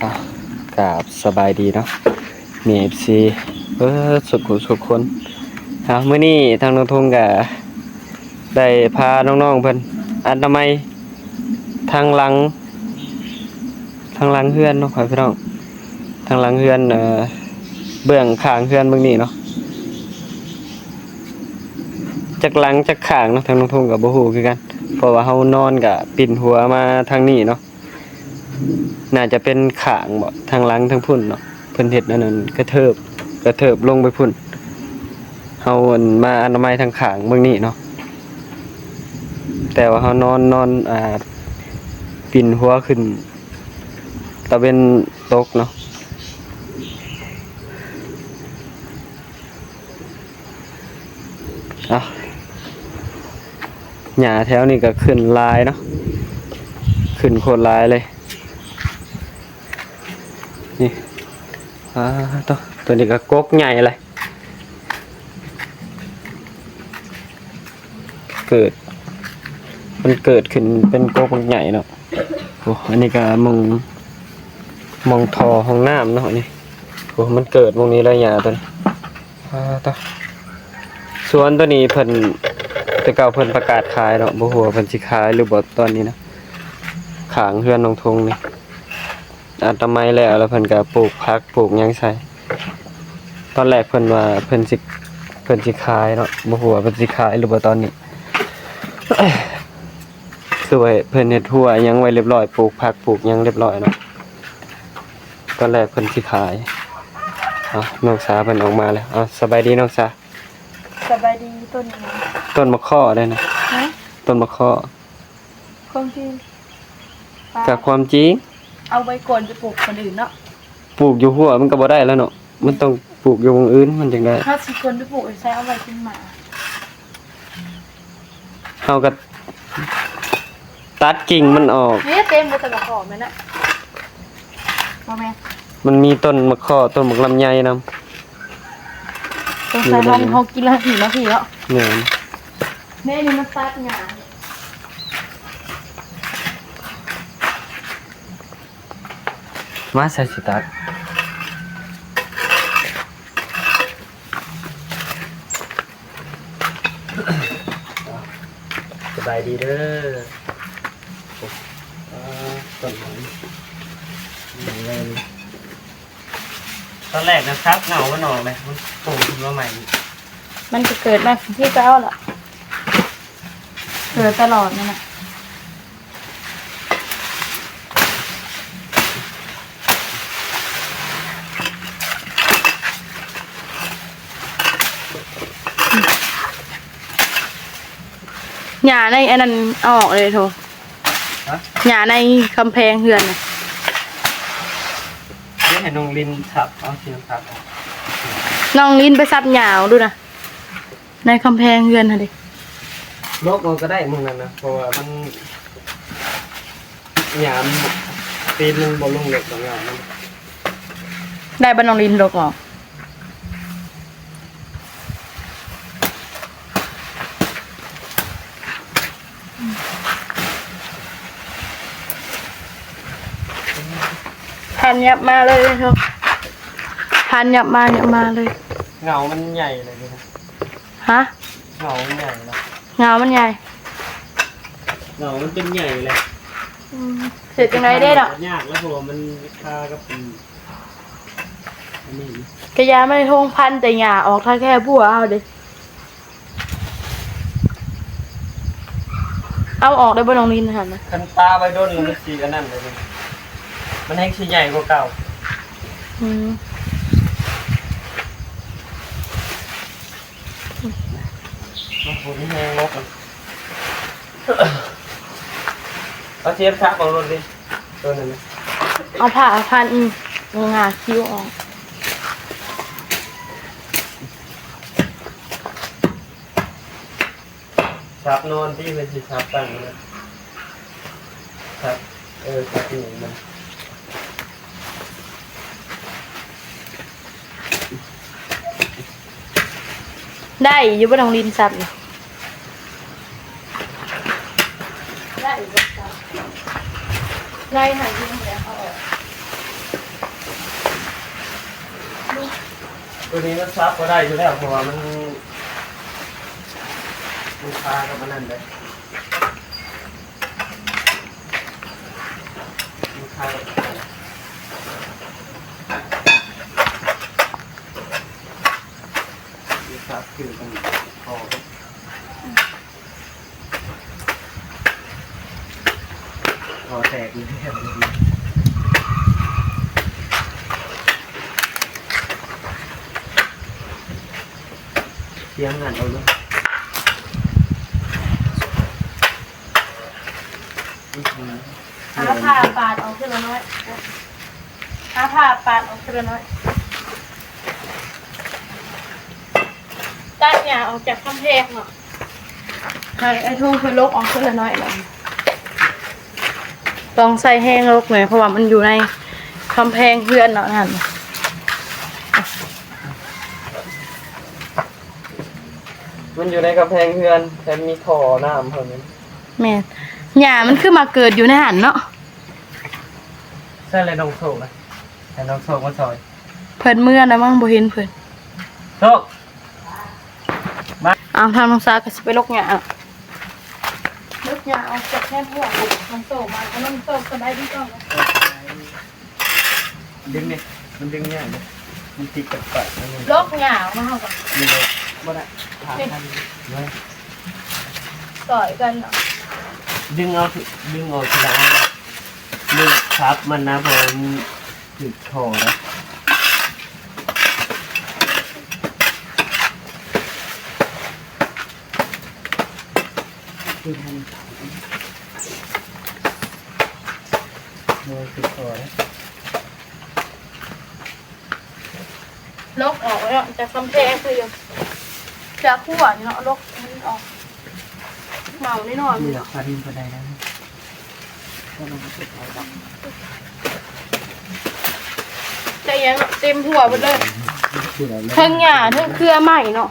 ອ່ະ ກາບສະບາຍດີເນາະ ມີເອັຟຊີເບິດສຸກຜູ້ສຸກຄົນ. ອ່ະ ມື້ນີ້ທາງນ້ອງທຸງກະໄດ້ພານ້ອງໆເພິ່ນອະນາໄມທາງຫຼັງ ທາງຫຼັງເຮືອນເນາະ ພໍ່ແມ່ພີ່ນ້ອງ, ທາງຫຼັງເຮືອນ ເອີ ເບື້ອງຂ້າງເຮືອນເບື້ອງນີ້ເນາະ. ຈັກຫຼັງຈັກຂ້າງເນາະ ທາງນ້ອງທຸງກໍບໍ່ຮູ້ຄືກັນ ເພາະວ່າເຮົານອນກະປິ່ນຫົວມາທາງນີ້ເນາະ. ໜ້າຈະເປັນຂ້າງເບາະ ທາງຫຼັງທາງພຸ້ນເນາະ ເພິ່ນເຮັດອັນນັ້ນກະເທີບ ກະເທີບລົງໄປພຸ້ນ. ເຮົາ ອັນ ມາອະນາໄມທາງຂ້າງເບື້ອງນີ້ເນາະ ແຕ່ວ່າເຮົານອນ ນອນ ອ່າ ປິ່ນຫົວຂຶ້ນຕາເວັນຕົກເນາະ. ເອົາ ຫຍ້າແຖວນີ້ກໍຂຶ້ນຫຼາຍເນາະ ຂຶ້ນໂຄດຫຼາຍເລີຍ. ນີ້ ອ່າ ໂຕ ໂຕນີ້ກໍກົກໃຫຍ່ເລີຍ ເກີດ ມັນເກີດຂຶ້ນເປັນກົກບັກໃຫຍ່ເນາະ. ໂອ້ ອັນນີ້ກໍໝ່ອງ ໝ່ອງທໍ່ຫ້ອງນ້ຳເນາະ ນີ້. ໂອ້ ມັນເກີດໝ່ອງນີ້ເລີຍ ຫຍ້າໂຕນີ້. ອ່າ ຕະ ສວນໂຕນີ້ເພິ່ນ ແຕ່ເກົ່າເພິ່ນປະກາດຂາຍເນາະ ບໍ່ຮູ້ວ່າເພິ່ນຊິຂາຍຫຼືບໍ່ຕອນນີ້ນະ. ຂ້າງເຮືອນນ້ອງທຸງນີ້ ອະນາໄມແລ້ວ ແລ້ວເພິ່ນກໍປູກຜັກປູກຫຍັງໃສ່. ຕອນແລກເພິ່ນວ່າເພິ່ນຊິ ເພິ່ນຊິຂາຍເນາະ ບໍ່ຮູ້ວ່າເພິ່ນຊິຂາຍຫຼືບໍ່ຕອນນີ້. ຄືວ່າເພິ່ນເຮັດຮົ້ວຫຍັງໄວ້ລຽບຮ້ອຍ ປູກຜັກປູກຫຍັງລຽບຮ້ອຍເນາະ. ຕອນແລກເພິ່ນຊິຂາຍ. ເອົາ ນ້ອງສາເພິ່ນອອກມາແລ້ວ. ເອົາ ສະບາຍດີນ້ອງສາ. ສະບາຍດີ. ຕົ້ນຫຍັງ? ຕົ້ນມະເຄາະເດ້ນະ. ຮະ? ຕົ້ນມະເຄາະ. ຄວາມຈິງ ກະຄວາມຈິງ ເອົາໄວ້ກ່ອນຈະປູກບ່ອນອື່ນເນາະ. ປູກຢູ່ຮົ້ວມັນກໍບໍ່ໄດ້ແລ້ວເນາະ ມັນຕ້ອງປູກຢູ່ບ່ອນອື່ນມັນຈຶ່ງໄດ້. ເຮົາຊິກ່ອນໄປປູກໃສ່ ເອົາໄວ້ກິນໝາ. ເຮົາກໍຕັດກິ່ງມັນອອກ. ນີ້ເຕັມເບິດແຕ່ໝາກຫອມແມ່ນນະ. ບໍ່ແມ່ນ ມັນມີຕົ້ນໝາກເຄາະ ຕົ້ນໝາກລຳໄຍນຳ. ສົງໄສເຮົາ ເຮົາກິນແລ້ວຫິວມາພີ້ເນາະ. ແມ່ນ. ແມ່ນີ້ມັນຕັດຫຍ້າ. ມາ ໃສ່ຊິຕັກ. ສະບາຍດີເດີ. ອ່າ ຕົ້ນໄມ້ ຕອນແລກນະ ສັບເຫງົ້າມັນອອກເລີຍ ມັນໂຜ່ຂຶ້ນມາໃໝ່. ມັນກໍເກີດມາຄືເກົ່າລະ ເກີດຕະຫຼອດນັ້ນນະ. ຫຍ້າໃນອັນນັ້ນເອົາອອກເລີຍໂທ. ຫະ? ຫຍ້າໃນກຳແພງເຮືອນນະ. ດຽວໃຫ້ນ້ອງລິນສັບເອົາ ຊິສັບເອົາ. ນ້ອງລິນໄປສັບຫຍ້າເອົາດູນະ. ໃນກຳແພງເຮືອນຫັ້ນເດ. ລົກເອົາກໍໄດ້ໝ່ອງນັ້ນນະ ເພາະວ່າມັນ ຫຍ້າມັນ ຕີນມັນບໍ່ລົງເລິກດອກຫຍ້າມັນ. ໄດ້ບໍ່ນ້ອງລິນ ລົກເອົາ. ພັນຫຍັບມາເລີຍເນາະ ພັນຫຍັບມາ ຫຍັບມາເລີຍ. ເຫງົ້າມັນໃຫຍ່ເລີຍເດ. ຮະ? ເຫງົ້າມັນໃຫຍ່ເນາະ. ເຫງົ້າມັນໃຫຍ່ ເຫງົ້າມັນເປັນໃຫຍ່ເລີຍ. ອືມ ເຮັດຈັ່ງໃດເດ້ເນາະ. ຍາກແລ້ວ ເພາະວ່າມັນຄາກັບອັນ ອັນນີ້. ກະຢ່າມາໃນທົ່ງພັນແຕ່ຫຍ້າອອກ ຖ້າແຄ່ບົວເອົາເດ້. ເອົາອອກໄດ້ບໍ່ນ້ອງລິນຫັ້ນນະ? ຄັນປະໄວ້ດົນແລ້ວມັນຊິອັນນັ້ນເດ້ ມັນແຮ່ງຊິໃຫຍ່ກວ່າເກົ່າ. ອືມ ມັນບໍ່ມີແຮງລົກ. ເອົາສຽມສາກອອກໂລດເດ້ ໂຕນັ້ນນະ. ເອົາຜ້າພັນ ອືມ ງາຄິ້ວອອກ. ສັບນອນຕິ ມັນຊິສັບຕັ້ງນະ ສັບ ເອີ ສັບນີ້ມັນ ໄດ້ຢູ່ບໍ່ນ້ອງລິນສັບນີ້? ໄດ້ຢູ່ບໍ່ສັບ? ໄດ້ຫັ້ນ ເອົາອອກ. ຕົວນີ້ມັນສັບບໍ່ໄດ້ຢູ່ແລ້ວ ເພາະວ່າມັນ ມັນຄາກັບອັນນັ້ນເດ້ ມັນຄາກັບອັນນັ້ນ ມັນສັບຄືກັນພໍ. ຄໍແຕກຢູ່ແລ້ວ ສຽງຫັ້ນເອົາເລີຍ ອື ຫາຜ້າປາດອອກເທື່ອລະໜ້ອຍ ຫາຜ້າປາດອອກເທື່ອລະໜ້ອຍ ຕັດຫຍ້າອອກຈາກກຳແພງເນາະ. ໃຫ້ອ້າຍທົງເພິ່ນຫຼົກອອກເທື່ອລະໜ້ອຍເນາະ ຕ້ອງໃຊ້ແຮງຫຼົກແດ່ ເພາະວ່າມັນຢູ່ໃນກຳແພງເຮືອນເນາະນັ້ນ ມັນຢູ່ໃນກຳແພງເຮືອນ ແຕ່ມີທໍ່ນ້ຳເພິ່ນ ແມ່ນ ຫຍ້າມັນຄືມາເກີດຢູ່ໃນຫັ້ນເນາະ ໃຊ່ແລ້ວນ້ອງໂຊກນະ ໃຫ້ນ້ອງໂຊກມາຊ່ອຍ ເພິ່ນເມືອແລ້ວມັ້ງ ບໍ່ເຫັນເພິ່ນ ໂຊກ. ເອົາ ທາງນ້ອງສາກໍຊິໄປຫຼົກຫຍ້າ ຫຼົກຫຍ້າອອກຈາກແຄມຫົວ ນ້ອງໂຊກມາ ນ້ອງໂຊກສະບາຍດີກ່ອນ ດຶງນີ້ ມັນດຶງຍາກເດ້ ມັນຕິດກັບປາກມັນ ຫຼົກຫຍ້າອອກມາ ເຮົາກໍ ນີ້ເດ້ ບໍ່ໄດ້ ນີ້ ຂ້າງນີ້ ຊ່ອຍກັນເນາະ ດຶງເອົາ ດຶງອອກທີລະອັນ ດຶງສັບມັນນະ ເພາະວ່າມັນຖືກທໍ່ເດ້. ຫຼົກອອກແລ້ວ ຈາກກຳແພງຄືຢູ່ ຈາກຂົວນີ້ເນາະ ຫຼົກມັນອອກ ເໝົາໜ້ອຍໆ ນີ້ລະ ຄວັນບໍ່ໄດ້ແລ້ວ ແຕ່ຫຍັງເຕັມຫົວເບິດເລີຍ ເທິງຫຍ້າ ເທິງເຄືອໄມ້ເນາະ.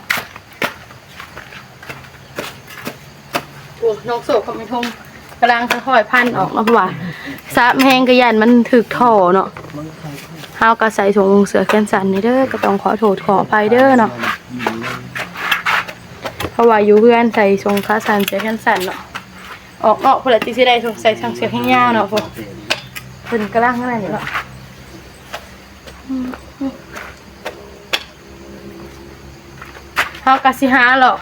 ໂອ້ ນ້ອງໂຊກກັບແມ່ທົງກຳລັງຄ່ອຍໆພັນອອກເນາະ ເພາະວ່າສາບແຮງກໍຢ້ານມັນຖືກທໍ່ເນາະ ເຮົາກໍໃສ່ຖົງເສື້ອແຂນສັ້ນນີ້ເດີ ກໍຕ້ອງຂໍໂທດຂໍອະໄພເດີເນາະ ເພາະວ່າຢູ່ເຮືອນໃສ່ຖົງຂາສັ້ນເສື້ອແຂນສັ້ນເນາະ ອອກນອກພຸ້ນລະຕິຊິໄດ້ສົງໄສສັ່ງເສື້ອແຂນຍາວເນາະ ເພິ່ນ ເພິ່ນກຳລັງອັນນັ້ນເນາະ. ເຮົາກໍຊິຫາເລາະ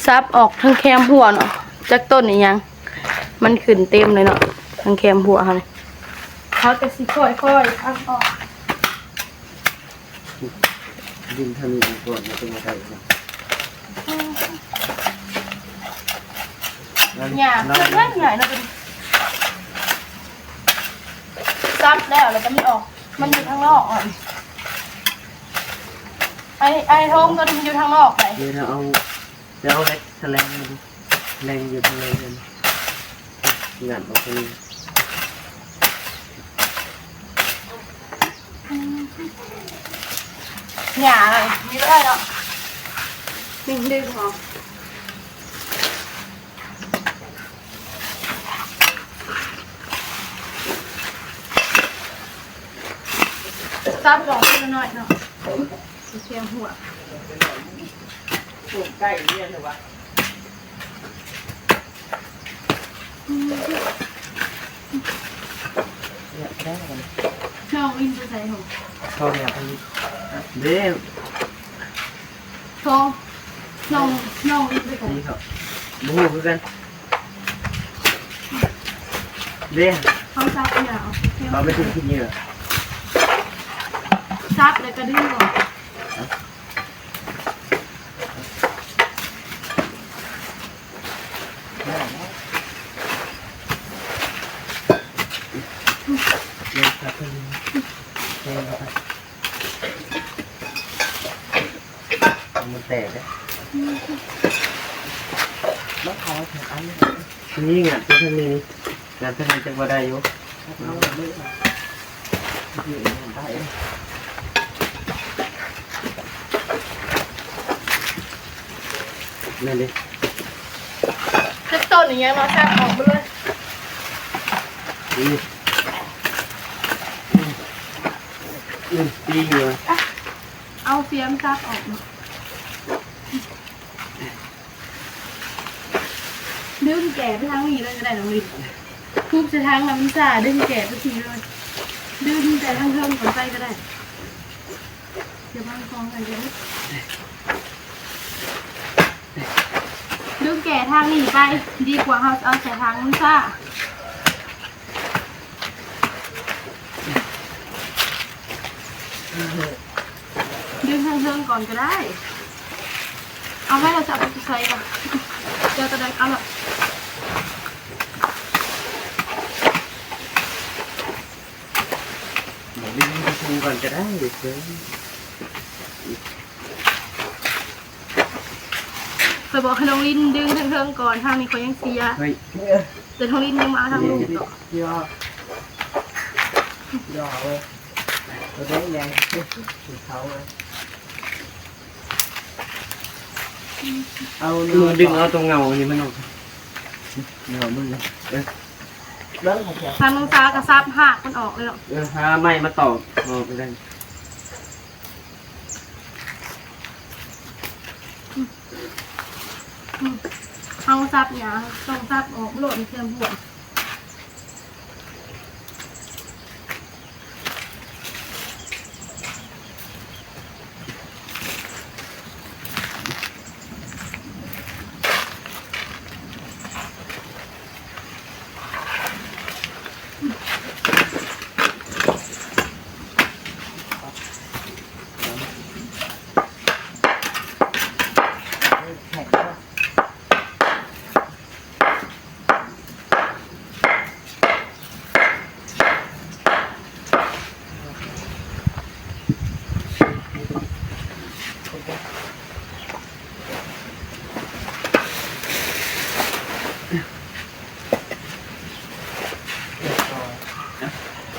ສັບອອກທາງແຄມຫົວເນາະ ຈັກຕົ້ນອີ່ຫຍັງ ມັນຂຶ້ນເຕັມເລີຍເນາະ ທາງແຄມຫົວເຮົານີ້ ເຮົາກໍຊິຄ່ອຍໆພັນອອກ ດຶງທາງນີ້ອອກກ່ອນ ມັນຈຶ່ງບໍ່ໄດ້ເນາະ ຍາກ ເຄື່ອງງ່າຍໆເນາະ ສັບແລ້ວ ແລ້ວກໍມັນອອກ ມັນຢູ່ທາງນອກ ອັນ ໄອ້ ໄອ້ໂທງໂຕນີ້ມັນຢູ່ທາງນອກໄດ໋ ເດີ ເອົາ ໄປເອົາເຫຼັກສະແລງມາດູ ສະແລງຢູ່ທາງໃນຫັ້ນ ງັດອອກທາງນີ້ ຫຍ້ານີ້ບໍ່ໄດ້ເນາະ ດຶງໆເອົາ ຕັດອອກເລັກນ້ອຍເນາະ ແຄມຫົວ ໂອ້ ໃກ້ເລີຍວ່າ ນ້ອງວິນໄປໃສຫວະ ເຂົາເນຍ ເດ້ ໂທ ນ້ອງ ນ້ອງວິນໄປໃສ ນີ້ເຂົາ ບໍ່ຮູ້ຄືກັນ ເດ້ ເຂົາສັບຫຍ້າ ເອົາໄປຖິ້ມຂີ້ເຫຍື້ອ ສັບແລ້ວກໍດຶງອອກ ມັນແຕກເດ້ ມັນເຂົ້າເຖິງອັນນີ້ ນີ້ ງັດໄປທາງນີ້ ງັດໄປທາງນີ້ ຈັກວ່າໄດ້ຢູ່ ນັ້ນເດ້ ຈັກຕົ້ນອີ່ຫຍັງເນາະ ສັບອອກເບິດເລີຍ ນີ້ ນີ້ ປີຢູ່ ເອົາເສຍມສັບອອກ ດຶງແກ່ໄປທາງນີ້ເລີຍກໍໄດ້ນ້ອງລິນ ທຸບໃສ່ຖັງແລ້ວມັນຊາ ດຶງແກ່ໄປທີ່ເລີຍ ດຶງແຕ່ທາງເທິງຂຶ້ນໄປກໍໄດ້ ດຽວບາງຂອງໃຫ້ເດີ ດຶງແກ່ທາງນີ້ໄປ ດີກວ່າເຮົາເອົາໃສ່ຖັງມັນຊາ. ດຶງເທິງໆກ່ອນກໍໄດ້ ເອົາໄວ້ ເຮົາຈະເອົາໄປໃສ່ກ່ອນ ເຈົ້າກໍໄດ້ ເອົາລະ ບອກດຶງເທິງໆກ່ອນກໍໄດ້ເດີ. ຂ້ອຍບອກໃຫ້ນ້ອງລິນດຶງເທິງໆກ່ອນ ທາງນີ້ຂ້ອຍຍັງເສຍ ເຮີ້ຍ ແຕ່ນ້ອງລິນຍັງມາເອົາທາງລຸ່ມເນາະ ເອົາ ດຶງເອົາຕົວເງົາອັນນີ້ມັນອອກ ເງົາມັນ ເອີ ທາງນ້ອງສາກໍສັບຮາກມັນອອກເລີຍເນາະ ເອີ ຫາໄມ້ມາຕອກອອກໄດ້. ເຮົາສັບຫຍ້າຕ້ອງສັບອອກໂລດ ເຊື່ອພວກ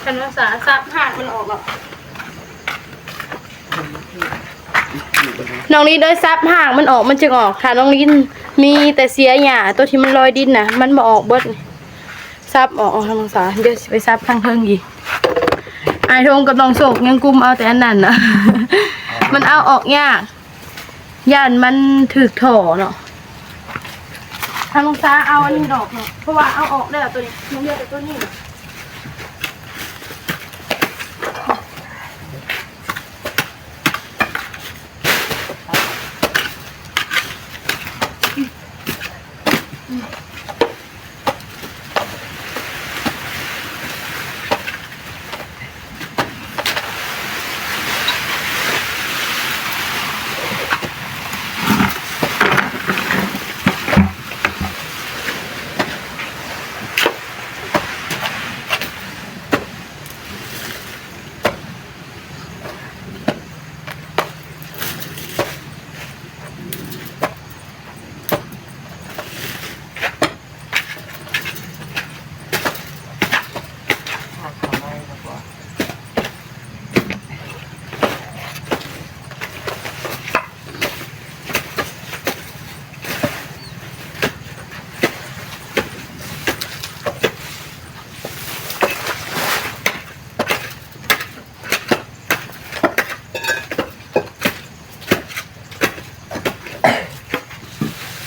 ຄັນວ່າສາ ສັບຮາກມັນອອກເນາະ ນ້ອງລິນເອີຍ ສັບຮາກມັນອອກ ມັນຈຶ່ງອອກ ຖ້ານ້ອງລິນມີແຕ່ເສຍຫຍ້າ ໂຕທີ່ມັນລອຍດິນນະ ມັນບໍ່ອອກເບິດ ສັບອອກ ເອົາທາງນ້ອງສາ ດຽວຊິໄປສັບທາງເທິງອີກ ອ້າຍທົງກັບນ້ອງໂຊກຍັງກຸມເອົາແຕ່ອັນນັ້ນນະ ມັນເອົາອອກຍາກ ຢ້ານມັນຖືກທໍ່ເນາະ ທາງນ້ອງສາເອົາອັນນີ້ອອກເນາະ ເພາະວ່າເອົາອອກແລ້ວໂຕນີ້ ຍັງເຫຼືອແຕ່ໂຕນີ້.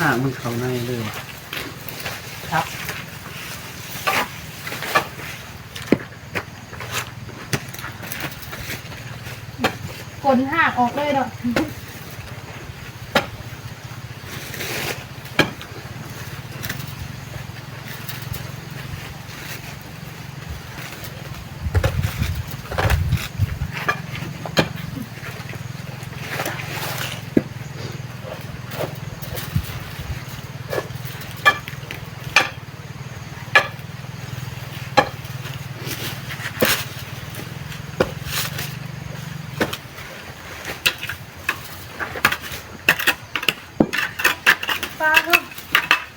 ຮາກມັນເຂົ້າໃນເລີຍ ຄັບ ກົນຮາກອອກເລີຍເນາະ. ປາເອີຍ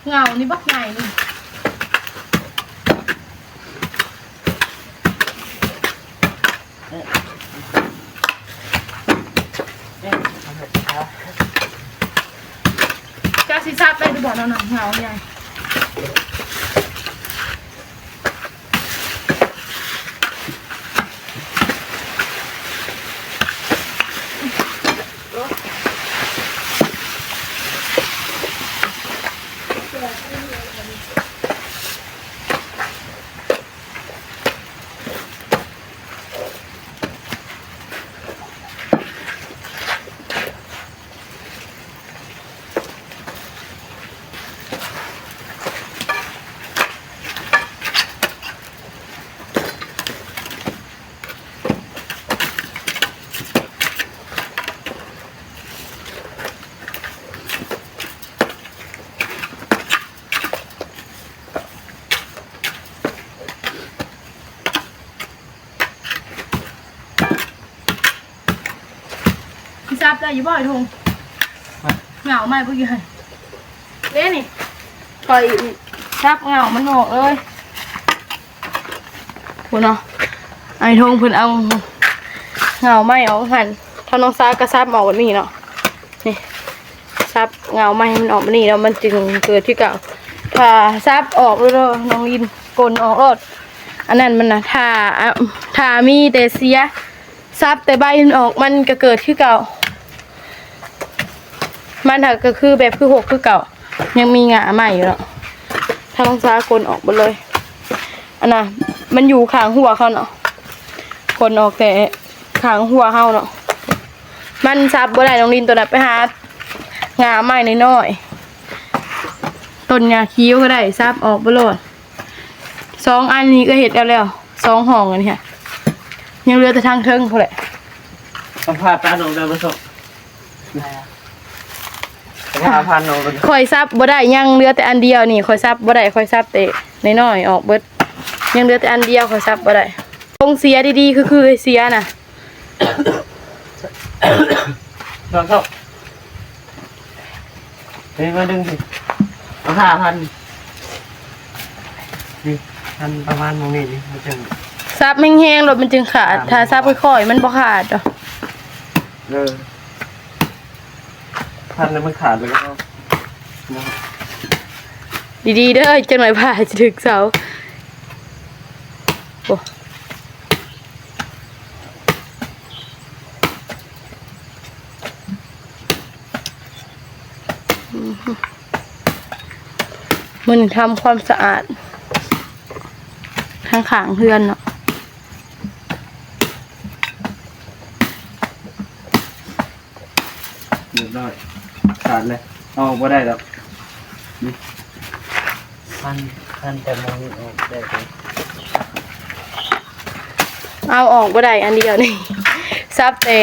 ເຫງົານີ້ບັກໃຫຍ່ນີ້. ຈັກຊິສັບໄດ້ຫຼືບໍ່ເນາະ ເຫງົາໃຫຍ່. ຈັບໄດ້ຢູ່ບໍ່ໄອ້ທຸງ? ຫງາວໄມ້ບໍ່ຢູ່ຫັ້ນເດ້ນີ້ ຂ້ອຍສັບຫງາວມັນອອກເລີຍ. ພຸ້ນເນາະ ໄອ້ທົງເພິ່ນເອົາເຫງົ້າໄມ້ອອກຫັ້ນ ທາງນ້ອງສາກໍສັບອອກແບບນີ້ເນາະ ນີ້ ສັບເຫງົ້າໄມ້ໃຫ້ມັນອອກແບບນີ້ ແລ້ວມັນຈຶ່ງເກີດຄືເກົ່າ. ຖ້າສັບອອກໂລດ ນ້ອງລິນ ກົນອອກໂລດ ອັນນັ້ນມັນນະ ຖ້າ ອາ ຖ້າມີແຕ່ເສຍ ສັບແຕ່ໃບມັນອອກ ມັນກໍເກີດຄືເກົ່າ ມັນຫາກກໍຄືແບບຄືຫົກຄືເກົ່າ ຍັງມີຫຍ້າໄມ້ຢູ່ເນາະ. ທາງນ້ອງສາກົນອອກເບິດເລີຍ ອັນນ່າ ມັນຢູ່ຂ້າງຮົ້ວເຂົາເນາະ ກົນອອກແຕ່ຂ້າງຮົ້ວເຮົາເນາະ. ມັນສັບບໍ່ໄດ້ ນ້ອງລິນ ໂຕນັ້ນ ໄປຫາຫຍ້າໄມ້ນ້ອຍໆ ຕົ້ນຫຍ້າຄີວກໍໄດ້ ສັບອອກເບິດໂລດ. ສອງອັນນີ້ກໍເຮັດແລ້ວ ສອງຫ້ອງອັນນີ້ ຍັງເຫຼືອແຕ່ທາງເທິງພຸ້ນແຫຼະ. ຕ້ອງຜ່າຕັດອອກໄດ້ບໍ່? ຂ້ອຍສັບບໍ່ໄດ້ ຍັງເຫຼືອແຕ່ອັນດຽວນີ້ ຂ້ອຍສັບບໍ່ໄດ້ ຂ້ອຍສັບແຕ່ນ້ອຍໆອອກເບິດ ຍັງເຫຼືອແຕ່ອັນດຽວ ຂ້ອຍສັບບໍ່ໄດ້. ຄົງເສຍດີໆ ຄື ຄືເສຍນະ ເຮົາ ເຮີ້ຍ ມາດຶງຊິ ເອົາຫ້າພັນ ນີ້ ພັນປະມານໝ່ອງນີ້ນີ້ ມັນຈຶ່ງ ສັບແຮງໆໂລດ ມັນຈຶ່ງຂາດ ຖ້າສັບຄ່ອຍໆ ມັນບໍ່ຂາດດອກ. ເອີ ພັນແລ້ວມັນຂາດແລ້ວກໍເອົາ ດີໆເດີ ຈັກໜ້ອຍຜ້າຈະຖືກເສົາ. ໂອ້ ມື້ນີ້ທຳຄວາມສະອາດທາງຂ້າງເຮືອນເນາະ. ຮຽບຮ້ອຍ ຂາດເລີຍ ເອົາອອກບໍ່ໄດ້ດອກ. ນີ້ ພັນ ພັນແຕ່ໝ່ອງນີ້ອອກໄດ້ ເອົາອອກບໍ່ໄດ້ອັນດຽວນີ້ ສັບແຕ່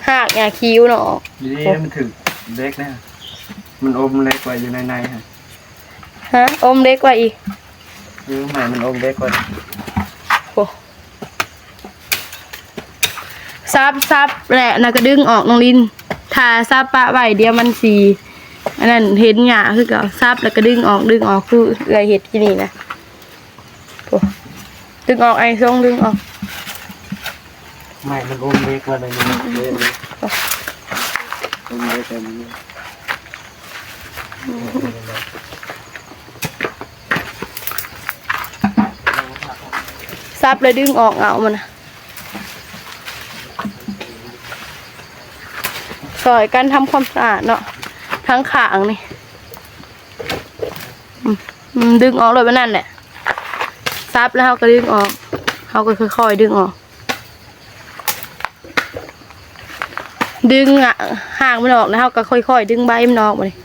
ຮາກຫຍ້າຄີວເນາະ. ນີ້ມັນຖືກເຫຼັກນະ ມັນອົມເຫຼັກໄວ້ຢູ່ໃນໃນຫັ້ນ. ຮະ ອົມເຫຼັກໄວ້ອີກ? ເອີ ໄມ້ມັນອົມເຫຼັກໄວ້. ໂອ້ ສັບ ສັບແຫຼະນະ ກະດຶງອອກນ້ອງລິນ ຖ້າສັບປະໄວ້ດຽວມັນຊິອັນນັ້ນ ເຫັນຫຍ້າຄືເກົ່າ. ສັບແລ້ວກະດຶງອອກ ດຶງອອກ ຄືເອື້ອຍເຮັດກີ້ນີ້ນະ. ໂອ້ ດຶງອອກ ໄອ້ຊົງ ດຶງອອກ. ໄມ້ມັນອົມເຫຼັກວ່າໄດ້ນີ້ ເຫຼັກນີ້ ອົມເຫຼັກໄວ້ນີ້. ສັບແລ້ວດຶງອອກເຫງົ້າມັນນະ ຊ່ອຍກັນທຳຄວາມສະອາດເນາະ ທັງຂ້າງນີ້. ອືມ ອືມ ດຶງອອກໂລດ ແບບນັ້ນແຫຼະ ສັບແລ້ວເຮົາກໍດຶງອອກ ເຮົາກໍຄ່ອຍໆດຶງອອກ. ດຶງ ອະ ຮາກມັນອອກ ແລ້ວເຮົາກໍຄ່ອຍໆດຶງໃບມັນອອກບາດນີ້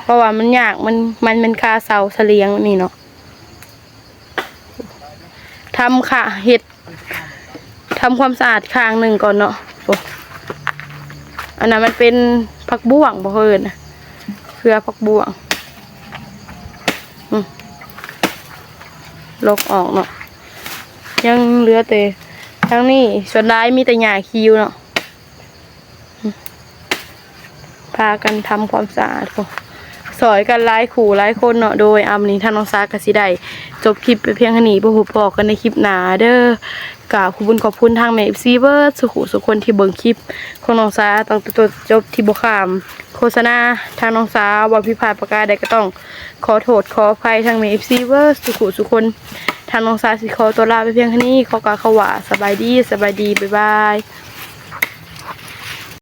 ເພາະວ່າມັນຍາກ ມັນ ມັນແມ່ນຄາເສົາສະຫຼຽງນີ້ເນາະ. ທຳຄະ ເຮັດ ທຳຄວາມສະອາດຂ້າງໜຶ່ງກ່ອນເນາະ. ໂອ້ ອັນນັ້ນມັນເປັນຜັກບ້ວງບໍ່ ເຂົາເອີ້ນນະ ເຄືອຜັກບ້ວງ. ອືມ ລົກອອກເນາະ ຍັງເຫຼືອແຕ່ທາງນີ້ ສ່ວນຫຼາຍມີແຕ່ຫຍ້າຄີວເນາະ. ອືມ ພາກັນທຳຄວາມສະອາດ ໂອ້ ຊ່ອຍກັນຫຼາຍຄູ່ຫຼາຍຄົນເນາະ. ໂດຍ ອາ ມື້ນີ້ທາງນ້ອງສາກໍຊິໄດ້ຈົບຄລິບໄປພຽງເທົ່ານີ້ ພົບພໍ້ກັນໃນຄລິບໜ້າເດີ. ກາບຂອບຄຸນຂອບຄຸນທາງແມ່ເອັຟຊີເບິດສູ່ຜູ້ສູ່ຄົນທີ່ເບິ່ງຄລິບຂອງນ້ອງສາຕັ້ງແຕ່ຕົ້ນຈົນຈົບ ທີ່ບໍ່ຂ້າມໂຄສະນາ. ທາງນ້ອງສາເວົ້າຜິດພາດປະການໃດກໍຕ້ອງຂໍໂທດຂໍອະໄພທາງແມ່ເອັຟຊີເບິດສູ່ຜູ້ສູ່ຄົນ. ທາງນ້ອງສາຊິຂໍຕົວລາໄປພຽງເທົ່ານີ້ ຂໍກ່າວຄຳວ່າ ສະບາຍດີ ສະບາຍດີ ບາຍບາຍ.